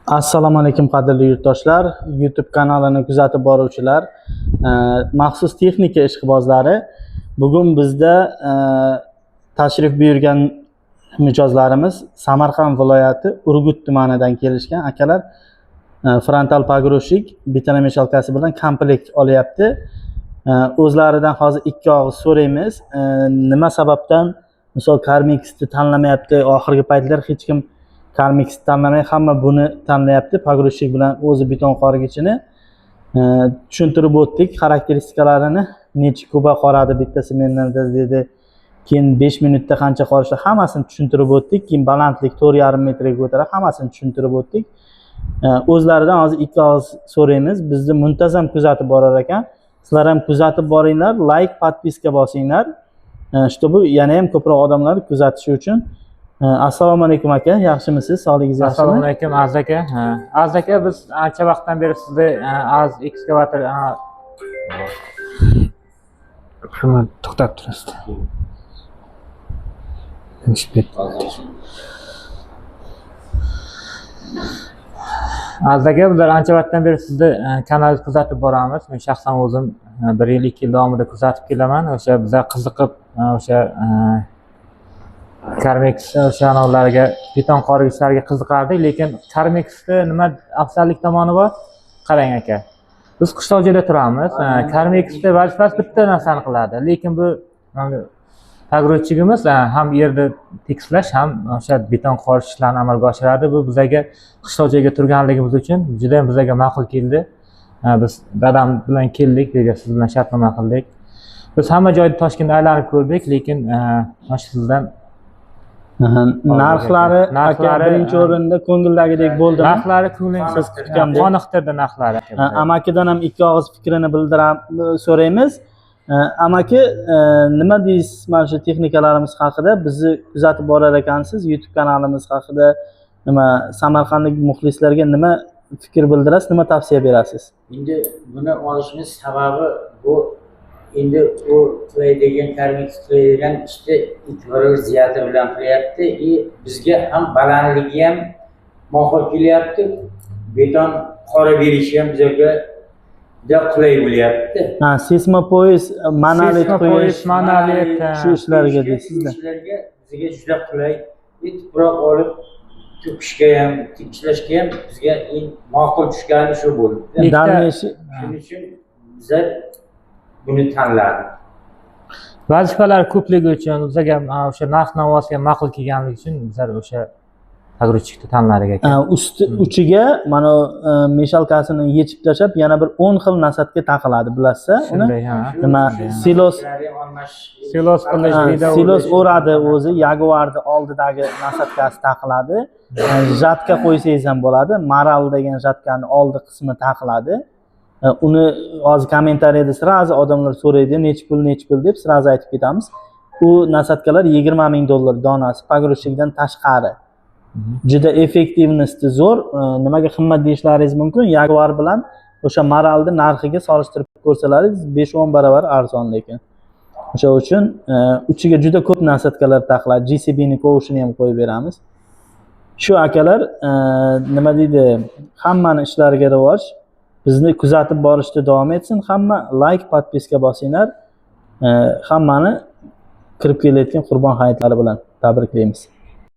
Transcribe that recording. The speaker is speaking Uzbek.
Assalomu alaykum, qadrli yurtdoshlar, YouTube kanalini kuzatib boruvchilar, maxsus texnika ishqibozlari. Bugun bizda tashrif buyurgan mijozlarimiz Samarqand viloyati Urgut tumanidan kelishgan akalar, frontal погрузчик бетономешалка si bilan komplekt olyapti. O'zlaridan hozir ikki og'iz so'raymiz. Nima sababdan, misol, Karmixni tanlamayapti? Oxirgi paytlar hech kim Karmix tanlamay, hamma buni tanlayapti. Погрузчик bilan o'zi beton qorgichini tushuntirib o'tdik, xarakteristikalarini, necha kuba qoradi bitta smenada dedi, keyin 5 minutda qancha qorishi, hammasini tushuntirib o'tdik. Keyin balandlik 4,5 metrga ko'taradi, hammasini tushuntirib o'tdik. O'zlaridan hozir ikki og'iz so'raymiz. Bizni muntazam kuzatib borar ekan, sizlar ham kuzatib boringlar, layk, подписка bosinglar, чтобы yana ham ko'proq odamlar kuzatishi uchun. Assalomu alaykum, aka, yaxshimisiz, sog'ligingiz Assalomu yaxshimi? alaykum, Aziz aka. Ha, Aziz aka, biz ancha vaqtdan beri sizni Az ekskavator shuni to'xtab turasiz. O'chib ketdi. Aziz aka, bizlar ancha vaqtdan beri sizni kanalni kuzatib boramiz. Men shaxsan o'zim bir yil, 2 yil davomida kuzatib kelaman. O'sha bizlar qiziqib, o'sha Karmex o'sha anavlarga, beton qorgichlarga qiziqardik, lekin Karmexni nima afzallik tomoni bor? Qarang, aka. Biz qishloq joyda turamiz. Karmexni vazifasi bitta narsani qiladi, lekin bu погрузчик imiz ham yerni tekislash, ham o'sha beton qorish ishlarini amalga oshiradi. Bu bizlarga qishloq joyga turganligimiz uchun juda ham bizlarga ma'qul keldi. Biz dadam bilan keldik, bu yerga siz bilan shartnoma qildik. Biz hamma joyda Toshkentda aylanib ko'rdik, lekin mana shu sizdan Narxlari, aka, Narxlari, birinchi o'rinda ko'ngildagidek bo'ldimi? Narxlari ko'nglingiz Siz kutgandek. Qoniqtirdi narxlari. Ha, amakidan ham ikki og'iz fikrini so'raymiz. Amaki, nima deysiz mana shu texnikalarimiz haqida? Bizni kuzatib borar ekansiz, YouTube kanalimiz haqida nima, samarqandlik muxlislarga nima fikr bildirasiz, nima tavsiya berasiz? Endi buni olishimiz sababi bu endi u qilaydigan, Karmix qilaydigan ishni ikki barobar ziyodi bilan qilyapti и bizga ham balandligi ham ma'qul kelyapti, beton qora berishi ham bizga juda qulay bo'lyapti. Ha, сейсмопояс, monolit Сейсмопояс, qo'yish, monolit, ha. Shu ishlarga Shu deysizda. ishlarga bizga juda qulay и tuproq olib to'kishga ham, tekislashga ham bizga eng ma'qul tushgani shu bo'ldi. Дальнейший Shuning uchun bizlar buni tanladik. Vazifalar ko'pligi uchun bizlarga o'sha narx navosiga ma'qul kelganligi uchun bizlar o'sha погрузчик ni tanladik, aka. Ha, usti uchiga mana мешалка sini yechib tashlab, yana bir 10 xil насадка taqiladi, bilasiz uni? Shunday, ha. Nima, silos Silos qilish, Ha, bida silos o'rish. o'radi o'zi, Yaguarni oldidagi насадка si taqiladi. Жатка qo'ysangiz ham bo'ladi. Maral degan жатка ni oldi qismi taqiladi. Uni hozir kommentariyada сразу odamlar so'raydi, nechi pul, nechi pul deb, сразу aytib ketamiz. U насадка lar 20 000 dollar donasi, погрузчик dan tashqari. Juda эффективности zo'r. Nimaga qimmat deyishlaringiz mumkin. Jaguar bilan o'sha Maralni narxiga solishtirib ko'rsalaringiz, 5-10 barobar arzon lekin. O'sha uchun uchiga juda ko'p насадка lar taqiladi. JCBni ковш ini ham qo'yib beramiz. Shu akalar, nima deydi, hammani ishlariga rivoj. Bizni kuzatib borishda davom etsin. Hamma layk, подписка bosinglar. Hammani kirib kelayotgan Qurbon hayitlari bilan tabriklaymiz.